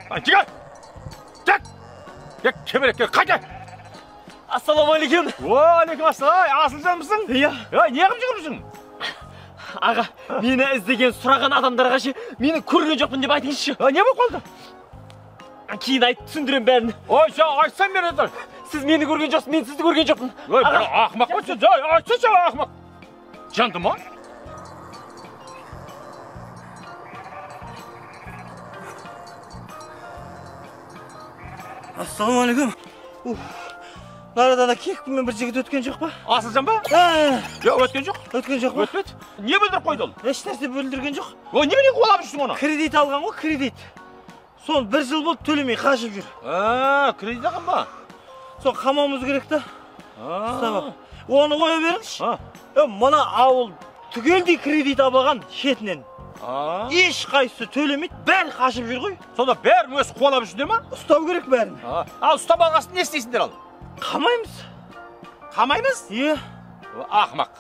Жігіт! Жігіт! Кемерекке қайда? Ассалаумағалейкум. Уағалейкум ассалам. Асылжанмысың? Иә. Не қылып жүрсің? Аға, мені іздеген, сұраған адамдарға ше, мені көрген жоқпын деп айтыңызшы. Не болып қалды? Кейін айтып түсіндірем бәрін. Ой, сен айтсаң мен айтар. Сіз мені көрген жоқсыз, мен сізді көрген жоқпын. Ой, бір ақымақ қой сен. Айтсайшы, ақымақ. Жанды ма? Ассалаумағалейкум. Нарада да кекпімен бір жігіт өткен жоқ па? Асылжан ба? Жоқ, өткен жоқ. Өткен жоқ па? Өтпеді. Не бүлдіріп қойды ол? Еш нәрсе бүлдірген жоқ. Ой, немене қуалап жүрсің оны? Кредит алған ғой, кредит. Соны бір жыл болды төлемей қашып жүр. Кредит алған ба? Соны қамауымыз керек та. Ұстап. Оны қоя беріңізші. Мына ауыл түгелдей кредит алған шетінен. Еш қайсысы төлемейді, бәрі қашып жүр ғой. Сонда бәрін өз қуалап жүрсіңдер ма? Ұстау керек бәрін. Ал ұстап алғасын не істейсіңдер ал? Қамаймыз. Қамаймыз? Иә. Ақымақ.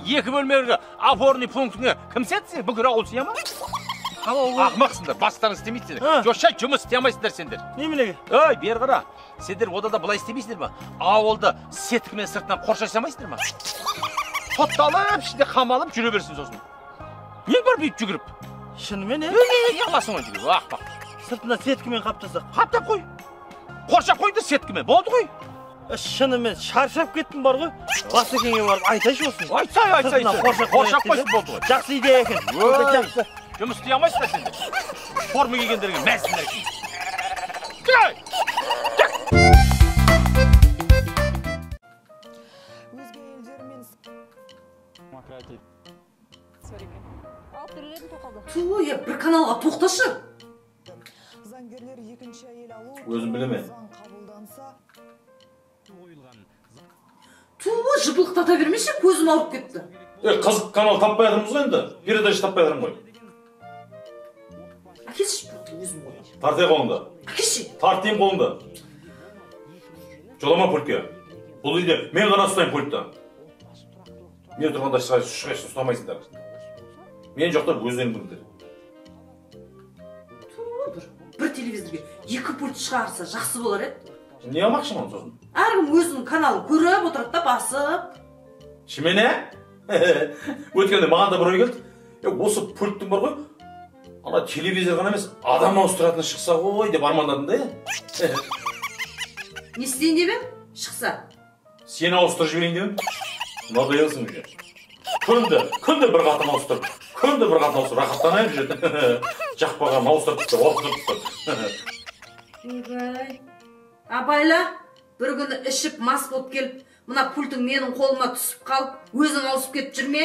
Екі бөлмелі опорный пунктіңе кім седі сен? Бүкіл ауыл сия ма? Ақымақсыңдар, бастарың істемейді сендер. Жоша жұмыс істей алмайсыңдар сендер. Неменеге? Ой, бері қара. Сендер ода да былай істемейсіңдер ма? Ауылды сеткімен сыртынан қоршай салмайсыңдар ма? Сотталып, ішінде қамалып жүре берсін сосын. Не бар бүйтіп жүгіріп? Шынымен, е? Не қыласың оны жүгіріп, ақымақ. Сыртынан сеткімен қаптасақ. Қаптап қой. Қоршап қойды сеткімен, болды ғой. Шынымен шаршап кеттім бар ғой. Басекеңе барып айтайшы осыны. Айтсай, айтсай. Қоршап қойсын болды ғой. Жақсы идея екен. Жақсы. Жұмыс істей алмайсыңдар сендер. Форма кигендерге мәзсіңдер екен. Ту, я бір каналға тоқташы. Өзім білеме. Ту, жыпылықтата бермеші, көзім ауырып кетті. Қызық канал таппай жатырмыз ғой енді. Передача таппай жатырмын ғой. Әкелші, өзім ғой. Тартай қолыңды. Әкелші. Тартайын қолыңды. Жолама пультке. Бұл үйде мен ғана ұстаймын пультті. Мен тұрғанда ешқайсысын ұстамайсыңдар. Мен жоқта өздерің біліңдер. Ту, бір телевизорге екі пульт шығарса жақсы болар еді. Не алмақшың оны сосын? Әркім өзінің каналын көріп отырады да басып. Шымене? Өткенде маған да бір ой келді. Осы пульттің бар ғой, ана телевизор ғана емес, адам ауыстыратыны шықса ғой деп армандадым да. Не істейін деп ең? Шықса. Сені ауыстырып жіберейін деп ең? Надоелсің уже. Күнде бір қатын ауыстырып, күнде бір қатын ауыстырып, рахаттанайын жүреді. Жақпаған ауыстырып тастап, ауыстырып тастап. Ойбай. Абайла, бір күні ішіп мас болып келіп, мына пультің менің қолыма түсіп қалып, өзің ауысып кетіп жүрме?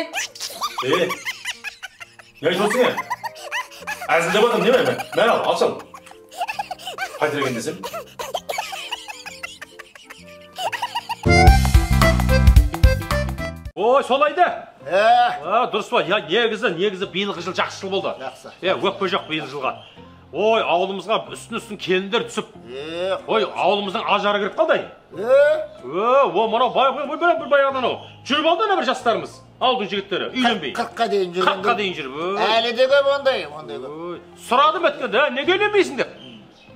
Не айтып отырсың, е? Әзілдеп жатырмын, неме? Мә ал, алшы ал. Қайтер екен десем. Ой, солай да. Дұрыс па? Негізі биылғы жыл жақсы жыл болды. Жақсы. Өкпе жоқ биылғы жылға. Ой, ауылымызға үстін-үстін келіндер түсіп. Ой, ауылымыздың ажары кіріп қалды. О, мынау баяғыдан анау. Жүріп алды ана бір жастарымыз. Ауылдың жігіттері үйленбей. 40-қа дейін жүрген. 40-қа дейін жүріп. Әлі де көп ондай, ондай көп. Сұрадым өткенде, неге үйленбейсің деп.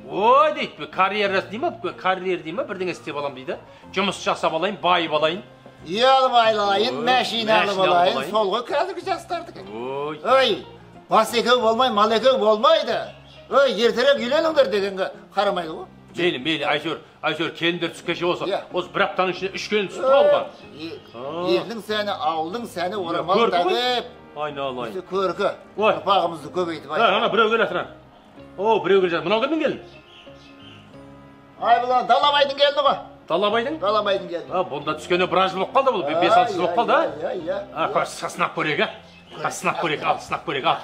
Ой, дейді, карьера дей ма, карьера дей ма, бірдеңе істеп алам дейді. Жұмыс жасап алайын, байып алайын. Үй алып алайын, мәшине алып алайын, сол ғой қазіргі жастардікі. Ой, бас екеу болмай, мал екеу болмайды. Ой, ертерек үйленіңдер дегенге қарамайды ғой. Мейлі, мейлі, әйтеуір келіндер түсіп кеше болса, осы бір аптаның ішінде 3 келін түсіп ауылға. Елдің сәні, ауылдың сәні, орамал тағып. Айналайын. Көркі, ұрпағымызды көбейтіп айтып. Ана біреу келе жатыр. О, біреу келе жатыр. Мынау кімнің келіні? Ай, бұл Далабайдың келіні ғой. Далабайдың? Далабайдың келіні. Бұнда түскені біраз жыл болып қалды бұл, 5-6 жыл болып қалды, а? А, сынап көрейік, а? Сынап көрейік, ал, сынап көрейік, ал.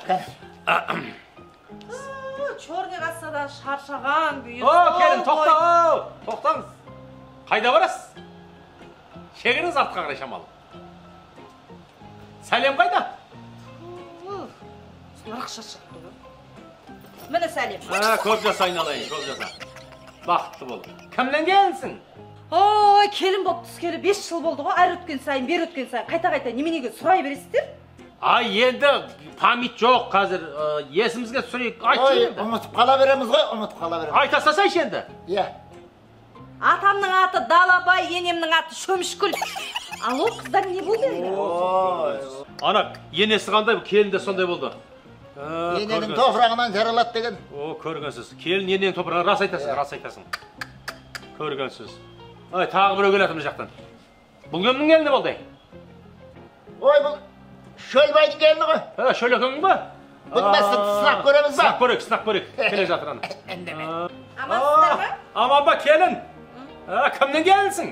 Черный кассадан шаршаған күйі. О, келін, тоқта, тоқтаңыз. Қайда барасыз? Шегіріңіз артқа қарай шамалы. Сәлем қайда? Солар шаршапты ғой. Міне сәлем. Көп жаса айналайын, көп жаса. Бақытты бол. Кімнен келінсің? Ой, келін болып түскелі 5 жыл болды ғой. Әрі өткен сайын, бері өткен сайын қайта-қайта неменеге сұрай бересіздер? Ай, енді память жоқ қазір, есімізге түсірейік, айтшы енді. Ұмытып қала береміз ғой, ұмытып қала береміз. Айта салсайшы енді. Иә. Атамның аты Далабай, енемнің аты Шөмішкүл. Алло, қыздар не болды енді? Ана, енесі қандай, келін де сондай болды. Ененің топырағынан жаралады деген. О, көргенсіз. Келін ененің топырағынан, рас айтасың, рас айтасың. Көргенсіз. Ай, тағы біреу келеді мына жақтан. Бұл кімнің келіні болды? Ой, бұл Шөлбайдың келіні ғой. Шөлекеңнің ба? Бұны да сынап көреміз ба? Сынап көрейік, сынап көрейік. Келе жатыр ана. Амансыздар ма? Аман ба, келін? Кімнің келінсің?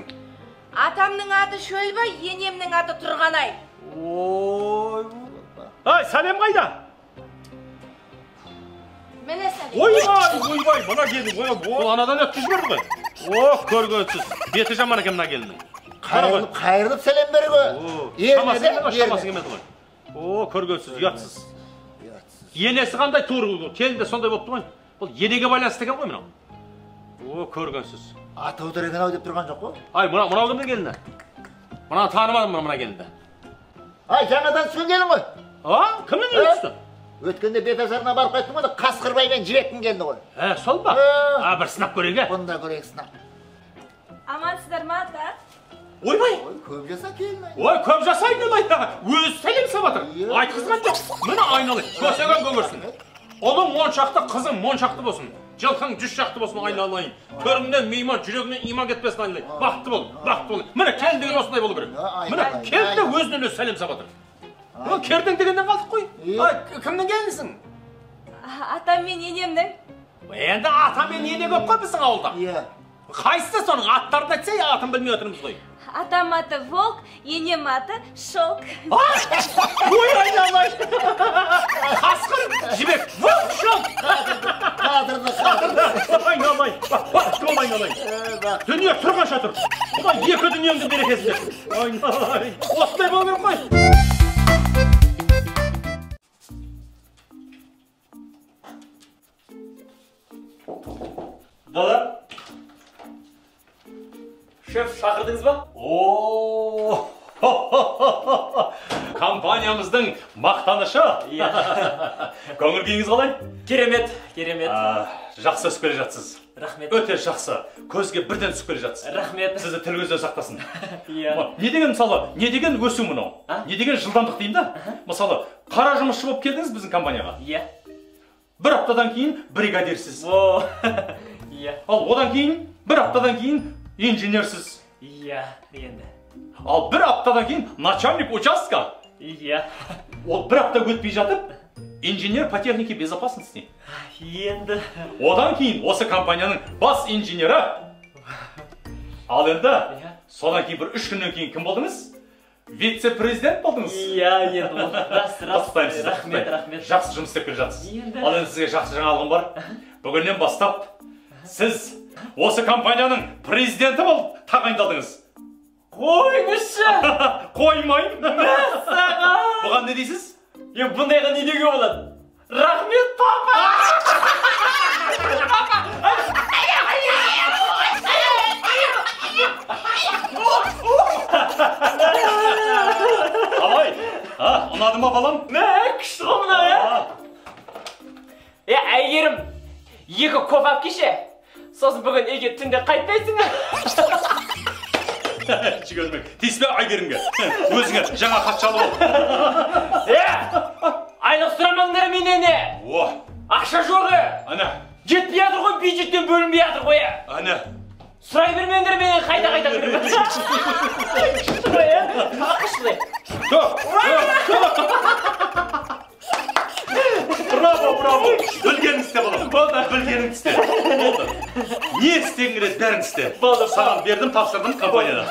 Атамның аты Шөлбай, енемнің аты Тұрғанай. Ой. Ай, сәлем қайда? Міне сәлем. Ойбай, ойбай, мына келін, ой, ол анадан өткізіп жіберді ғой. О, көргенсіз. Беті жаман екен мына келіннің. Қайырылып, қайырылып сәлем бер ғой. Шамасы келмеді ғой, шамасы келмеді ғой. О, көргенсіз, ұятсыз. Енесі қандай тур, келін де сондай болыпты ғой. Бұл енеге байланысты екен ғой мынау. О, көргенсіз. Аты отыр екен ау деп тұрған жоқ қой. Ай, мынау кімнің келіні? Мынаны танымадым мына келінді. Ай, жаңадан түскен келін ғой. А, кімнің келіні түсті? Өткенде бет ашарына барып қайттым ғой, Қасқырбай мен Жібектің келіні ғой. Ә, сол ба? А, бір сынап көрейік, ә? Бұны да көрейік сынап. Амансыздар ма, ата? Ойбай! Ой, көп жаса келін. Ой, көп жаса айналайын. Өзі сәлем сап жатыр. Айтқызған жоқ. Міне айналайын. Көсеген көгерсін. Ұлың моншақты, қызың моншақты болсын. Жылқың 100 шақты болсын айналайын. Төріңнен мейман, жүрегіңнен иман кетпесін айналайын. Бақытты бол, бақытты бол. Міне келін деген осындай болу керек. Міне келін де өзінен өзі сәлем сап жатыр. Ол кердің дегеннен қалдық қой. Ай, кімнің келінісің? Атам мен енемнің. Енді ата мен ене көп қой біздің ауылда. Иә. Қайсысы соның аттарын айтсай, атын білмей отырмыз ғой. Атам аты Волк, енем аты Шолк. Ой, айналайын. Қасқыр, Жібек, Волк, Шолк. Қатырды, қатырды. Айналайын, бақытты бол айналайын. Дүние тұрғанша тұр. Құдай екі дүниеңді берекесін берсін. Айналайын. Осындай болу керек қой. Дала. Шеф, шақырдыңыз ба? О, компаниямыздың мақтанышы. Көңіл күйіңіз қалай? Керемет, керемет. Жақсы өсіп келе жатсыз. Рахмет. Өте жақсы. Көзге бірден түсіп келе жатсыз. Рахмет. Сізді тіл көзден сақтасын. Иә. Не деген мысалы, не деген өсу мынау? Не деген жылдамдық деймін да? Мысалы, қара жұмысшы болып келдіңіз біздің компанияға. Иә. Бір аптадан кейін бригадирсіз. О, иә. Ал одан кейін, бір аптадан кейін инженерсіз. Иә, енді. Ал бір аптадан кейін начальник участка. Иә. Ол бір апта өтпей жатып, инженер по технике безопасности. Енді. Одан кейін осы компанияның бас инженері. Ал енді, содан кейін бір 3 күннен кейін кім болдыңыз? Вице-президент болдыңыз. Иә, енді. Рас, рас. Құттықтаймын сізді. Рахмет, рахмет. Жақсы жұмыс істеп келе жатсыз. Енді. Ал енді сізге жақсы жаңалығым бар. Бүгіннен бастап сіз осы компанияның президенті болып тағайындалдыңыз. Қойыңызшы. Қоймаймын. Мәссаған. Бұған не дейсіз? Е, бұндайға не деуге болады? Рахмет, папа. Қалай? Ұнады ма балам? Мә, күшті ғой мынау, ә? Е, Әйгерім, 2 кофе алып келші. Сосын бүгін үйге түнде қайтпайсың. Жігермек, тиіспе Әйгерімге. Өзіңе жаңа хат шалып ал. Е, айлық сұрамаңдар менен. О. Ақша жоқ. Ана. Жетпей жатыр ғой, бюджеттен бөлінбей жатыр ғой. Ана. Сұрай бермеңдер менен қайта-қайта. Күшті. Браво, браво. Білгенін істе, балам. Болды. Білгенін істе. Болды. Не істегің келеді, бәрін істе. Болды. Саған бердім, тапсырдым компанияда.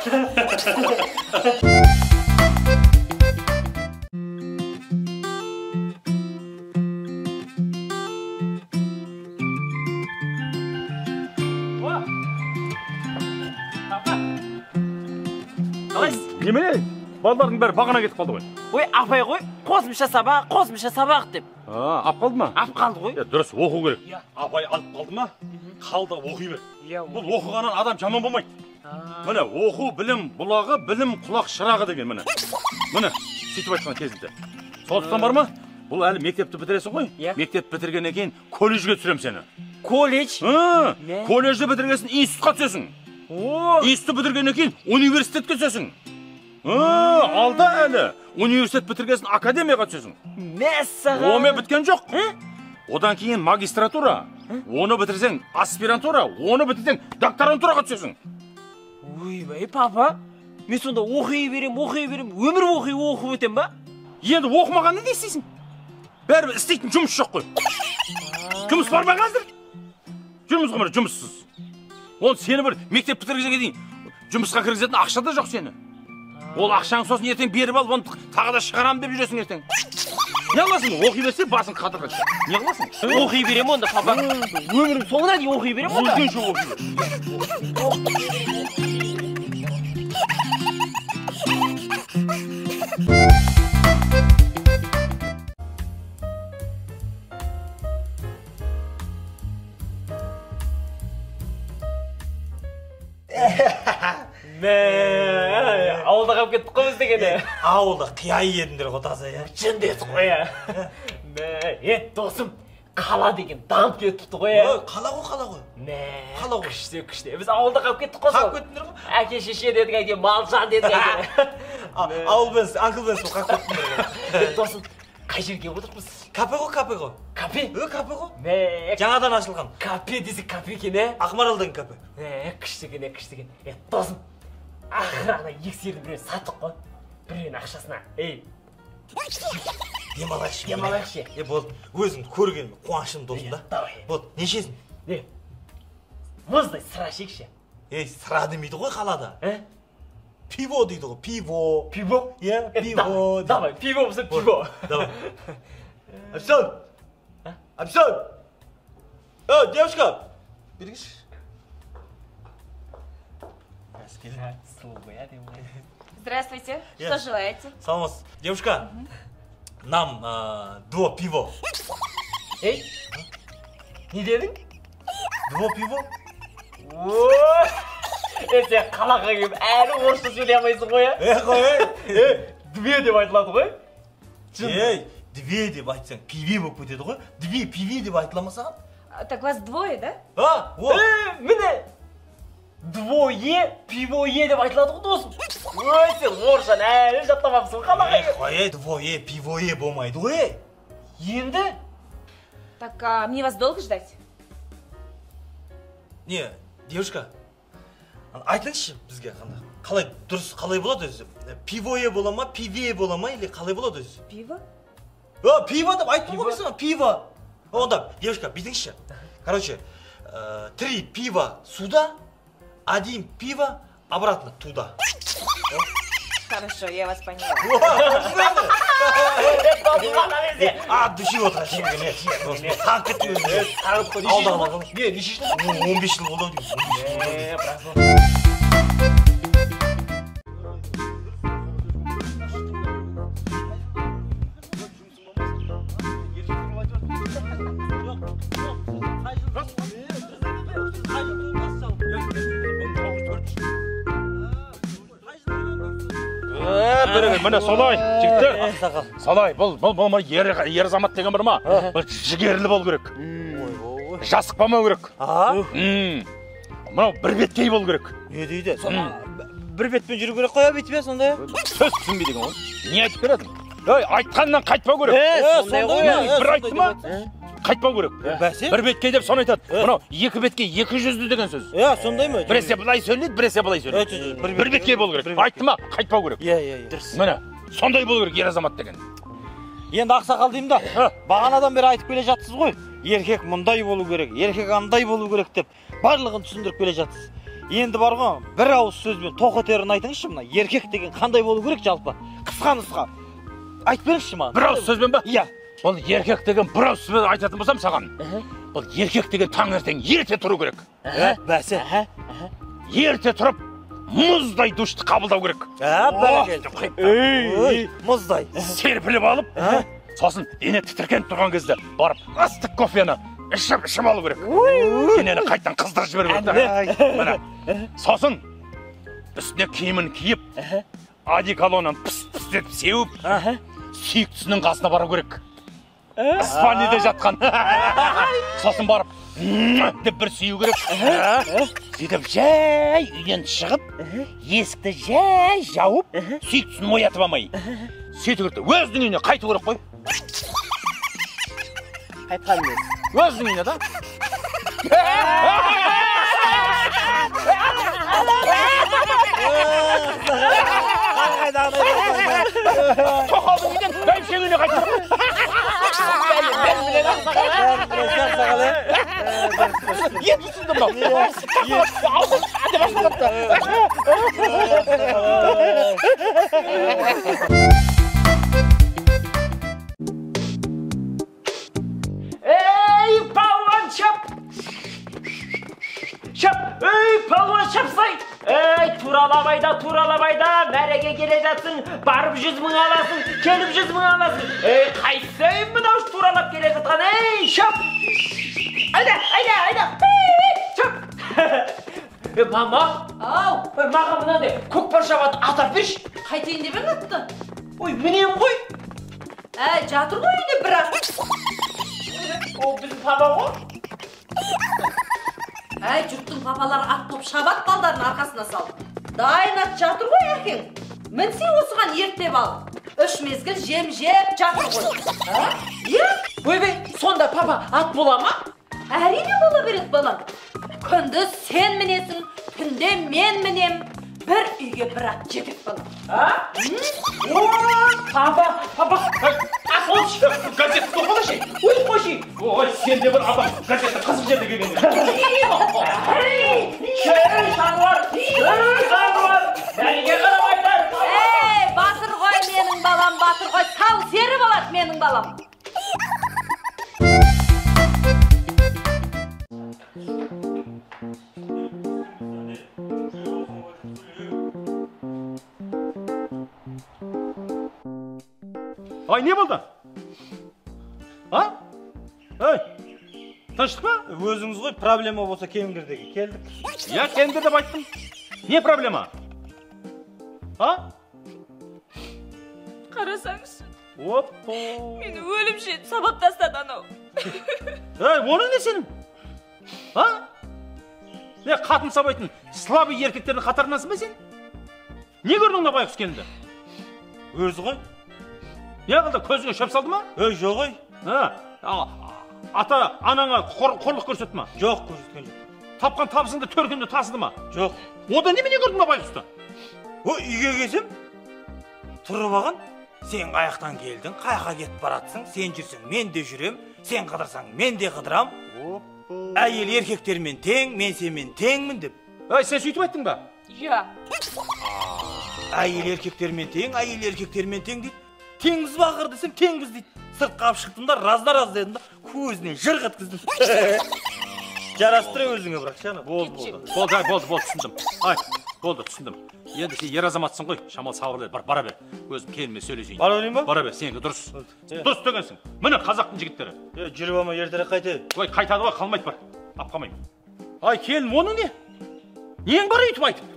Немене? Балалардың бәрі бағана кетіп қалды ғой. Ой, апай ғой, қосымша сабақ, қосымша сабақ деп. Алып қалды ма? Алып қалды ғой. Дұрыс, оқу керек. Апай алып қалды ма? Қалды, оқи бер. Бұл оқығаннан адам жаман болмайды. Міне, оқу білім бұлағы, білім құлақ шырағы деген міне. Міне, сөйтіп айтқан кезінде. Сондықтан бар ма? Бұл әлі мектепті бітіресің ғой? Мектеп бітіргеннен кейін колледжге түсірем сені. Колледж? Колледжді бітіргесін институтқа түсесің. Институт бітіргеннен кейін университетке түсесің. Алда әлі университет бітіргесін академияға түсесің. Мәссаған! Онымен біткен жоқ. Одан кейін магистратура. Оны бітірсең аспирантура, оны бітірсең докторантураға түсесің. Ойбай, папа, мен сонда оқи берем, өмір оқи оқып өтем ба? Енді оқымағанда не істейсің? Бәрібір істейтін жұмыс жоқ қой. Жұмыс бар ма қазір? Жүрміз ғой міне жұмыссыз. Ол сені бір мектеп бітіргенге дейін жұмысқа кіргізетін ақша да жоқ сені. Ол ақшаңды сосын ертең беріп алып, оны тағы да шығарам деп жүресің ертең. Не қыласың? Оқи берсе басың қатырғыш. Не қыласың? Оқи берем онда, папа. Өмірім соңына дейін оқи берем онда. Өлгенше оқи бер. Мә, ауылда қалып кеттік қой біз дегенде. Ауылда қияй едіңдер ғой таза, иә? Шын дедік қой, иә. Мә, досым, қала деген дамып кетіпті ғой, иә? Қала ғой, қала ғой. Мә, қала ғой. Күшті, күшті. Біз ауылда қалып кеттік қой сол. Қалып кеттіңдер ғой. Әке шеше дедік, әке малжан дедік, әке. Ауылбен, анклбен сол қалып кеттіңдер ғой. Досым, қай жерге келіп отырмыз? Кафе ғой, кафе ғой. Кафе? Кафе ғой. Мә, жаңадан ашылған. Кафе десе кафе екен, ә? Ақмарал деген кафе. Күшті екен, күшті екен. Досым, ақыры ана екі сиырдың біреуін саттық қой. Біреуінің ақшасына. Ей, демалайықшы. Демалайықшы. Болды, өзім көргеніме қуанышым досым да. Давай. Болды, не ішесің? Не? Мұздай сыра ішейікші. Ей, сыра демейді ғой қалада. Пиво дейді ғой, пиво. Пиво? Иә, пиво. Давай, пиво болса пиво. Давай. Официант! Официант! О, девушка! Бергіші. Здравствуйте. Что желаете? Саламатсыз. Девушка, нам два пиво. Ей, не дедің? Два пиво? Сен қалаға келіп әлі орысша сөйлей алмайсың ғой, ә? Қой, ей. Две деп айтылады ғой. Ей, две деп айтсаң, пиве болып кетеді ғой. Две пиве деп айтыла ма саған? Так вас двое, да? А, о. Міне. Двое, пивое деп айтылады ғой, досым. Ой, сен орысшаны әлі жаттамапсың ғой қалаға келіп. Қой, двое, пивое болмайды ғой. Енді? Так, а мне вас долго ждать? Не, девушка, айтыңызшы бізге қандай, қалай дұрыс, қалай болады өзі? Пивое бола ма, пиве бола ма, или қалай болады өзі? Пиво? О, пиво деп айттым ғой мен саған, пиво. Онда, девушка, бүйтіңізші. Короче, 3 пива сюда, 1 пиво обратно туда. Хорошо, я вас поняла. А, души отыра, сағып кетті өзі. Ауылдағылар. Не, неше жыл? 15 жыл болды ау деймін. Міне солай, жігіттер. Солай, бұл ер азамат деген бір ма? Бұл жігерлі болу керек. Жасықпамау керек. Мынау бір беткей болу керек. Не дейді? Бір бетпен жүру керек қой, бүйтіп е сонда? Сөз түсінбейді екен ғой. Не айтып береді? Ей, айтқаннан қайтпау керек. Сондай ғой. Бір айтты ма? Қайтпау керек. Бір беткей деп соны айтады. Мынау екі беткей екі жүзді деген сөз. Иә, сондай ма? Біресе былай сөйлейді, біресе былай сөйлейді. Бір беткей болу керек. Айтты ма? Қайтпау керек. Иә, иә, иә. Дұрыс. Міне, сондай болу керек ер азамат деген. Енді ақсақал деймін да. Бағанадан бері айтып келе жатсыз ғой. Еркек мұндай болу керек, еркек андай болу керек деп барлығын түсіндіріп келе жатсыз. Енді бар ғой, бір ауыз сөзбен тоқетерін айтыңызшы мына. Еркек деген қандай болу керек жалпы? Қысқа нұсқа. Айтып беріңізші маған. Бір ауыз сөзбен ба? Иә. Бұл еркек деген бір ауыз сөзбен айтатын болсам саған. Бұл еркек деген таңертең ерте тұру керек. Бәсе. Ерте тұрып, мұздай душты қабылдау керек. Бәрекелді. Ей, мұздай. Серпіліп алып, сосын дене тітіркеніп тұрған кезде барып ыстық кофені ішіп алу керек. Денені қайтадан қыздырып жіберу керек. Міне. Сосын үстіне киімін киіп, одеколонын пыс-пыс етіп сеуіп, Сүйіктісінің қасына бару керек. Спальныйда жатқан. Сосын барып деп бір сүю керек. Сөйтіп жай үйден шығып, есікті жай жауып, сүйіктісін оятып алмай. Сөйту керек. Өзінің үйіне қайту керек қой. Қайтқан емес. Өзінің үйіне да? Тоқалдың үйден бәйбішенің үйіне қайту. Енді түсіндім мынау. Аузын әдеп ашылып қалыпты. Ей, палуан шап! Шап! Ей, палуан шапсай! Ей, туралабайда, туралабайда, мәреге келе жатсың, барып 100 мың аласың, келіп 100 мың аласың. Ей, қайсы мынау туралап келе жатқан, ей, шап! Айда, айда, айда, шап! Ей, мама! Ау! Ой, маған мынандай көкпар шабатын атап берші. Қайтейін деп ең атты? Ой, мінем ғой. Әй, жатыр ғой үйде бір ат. Ол біздің папа ғой. Әй, жұрттың папалары ат болып шабат балдарын арқасына салып. Дайын ат жатыр ғой әкең. Мінсе осыған ерттеп ал. 3 мезгіл жем жеп жатыр ғой. Е? Ойбай, сонда папа ат бола ма? Әрине бола береді балам. Күндіз сен мінесің, түнде мен мінем. Бір үйге бір ат жетеді балам. А? О, папа, папа, ат болшы. Газетті оқылашы. Ой, қойшы. Ой, сен де бір апам газетті қызық жерде келген. Ей, жануар, ей, жануар, бәріне қарамайдар. Ей, батыр ғой менің балам, батыр ғой, сал сері болады менің балам. Ай, не болды? А? Ей, тыныштық па? Өзіңіз ғой, проблема болса келіңдер деген. Келдік. Я келіңдер деп айттым. Не проблема? А? Қарасаңызшы. Оппо. Мені өліп жетіп сабап тастады анау. Ей, оның не сенің? А? Не, қатын сабайтын слабый еркектердің қатарынансың ба сен? Не көрдің мына байғұс келінді? Өзі ғой. Не қылды, көзіңе шөп салды ма? Ей, жоқ ой. Ата анаңа қорлық көрсетті ма? Жоқ, көрсеткен жоқ. Тапқан табысыңды төркінді тасыды ма? Жоқ. Одан немене көрдің ба байғұсты? Ой, үйге келсем, тұрып алған, сен қаяқтан келдің, қаяққа кетіп баратсың, сен жүрсең, мен де жүрем, сен қыдырсаң, мен де қыдырам. Әйел еркектермен тең, мен сенімен теңмін деп. Ей, сен сөйтіп айттың ба? Иә. Әйел еркектермен тең, әйел еркектермен тең дейді. Теңбіз ба ақыры десем, теңбіз дейді. Сыртқа алып шықтым да, раз-раз дедім да, көзінен жырқ еткіздім. Жарастыра өзіңе бірақ, шана. Болды, болды. Болды, болды, болды, түсіндім. Ай, болды, түсіндім. Енді сен ер азаматсың ғой, шамалы сабырлы бар, бара бер. Өзім келінмен сөйлесейін. Бара берейін ба? Бара бер, сенікі дұрыс. Дұрыс дегенсің. Міне қазақтың жігіттері. Е, жүріп алмай ертерек қайтайын. Ой, қайтады ғой, қалмайды бар. Ап қалмаймын. Ай, келін, оның не? Нең бар өйтіп айтып?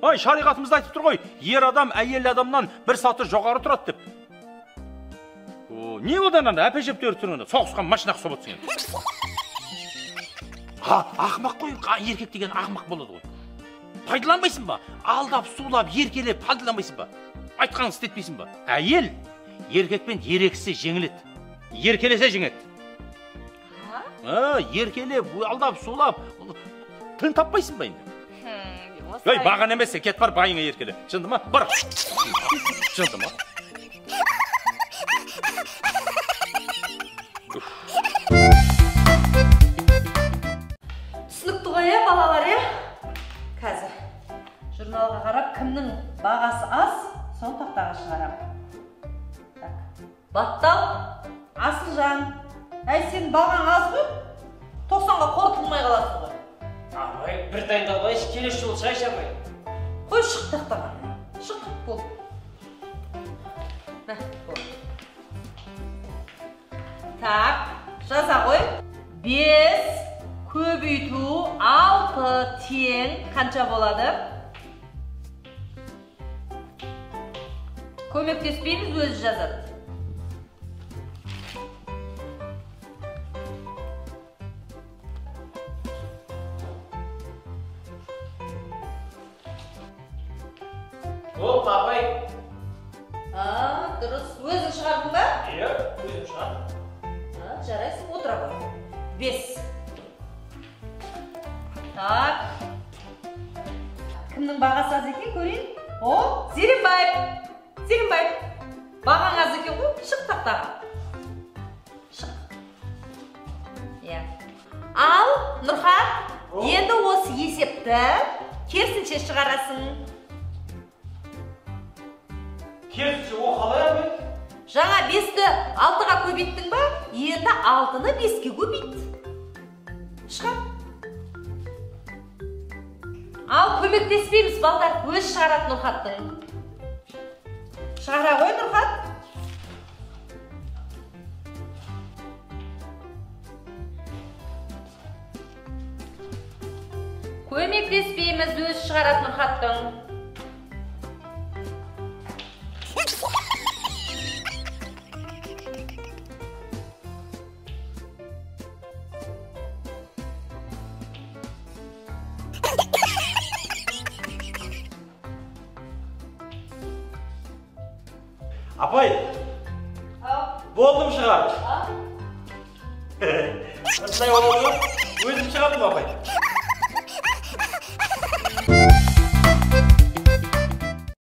Ай, шариғатымызда айтып тұр ғой, ер адам әйел адамнан бір саты жоғары тұрады деп. О, не одан анда әпешеп теріп тұрғанда, соғысқан машина ұқсап отырсың енді. Ақымақ қой, еркек деген ақымақ болады ғой. Пайдаланбайсың ба? Алдап, сулап, еркелеп пайдаланбайсың ба? Айтқанын істетпейсің ба? Әйел еркекпен ерексе жеңіледі. Еркелесе жеңеді. Еркелеп, алдап, сулап, тілін таппайсың ба енді? Ей, маған емес, кет бар, байыңа еркеле. Жынды ма? Бар. Жынды ма? Түсінікті ғой, е, балалар, е? Қазір журналға қарап, кімнің бағасы аз, соны тақтаға шығарамын. Так. Баттал, Асылжан. Әй, сенің бағаң аз ғой? 90-ға қорытылмай қаласың ғой. Апай, бір дайындалайыншы, келесі жолы шай ішемін. Қой, шық тақтаға. Шық, бол. Мә, бол. Так, жаза ғой. 5 көбейту 6 тең қанша болады? Көмектеспейміз, өзі жазады. О, апай. Дұрыс. Өзің шығардың ба? Иә, өзім шығардым. Жарайсың, отыра ғой. 5. Так. Кімнің бағасы аз екен көрейін? О, Зеренбаев. Зеренбаев. Бағаң аз екен ғой, шық тақтаға. Шық. Иә. Ал, Нұрхат, енді осы есепті керісінше шығарасың. Керісінше о қалай апай? Жаңа 5-ті 6-ға көбейттің ба? Енді 6-ны 5-ке көбейт. Шығар. Ал көмектеспейміз, балдар, өз шығарады Нұрхаттың. Шығара ғой, Нұрхат. Көмектеспейміз, өз шығарады Нұрхаттың. Апай, болдым шығар. Осылай болады ма? Өзім шығардым, апай.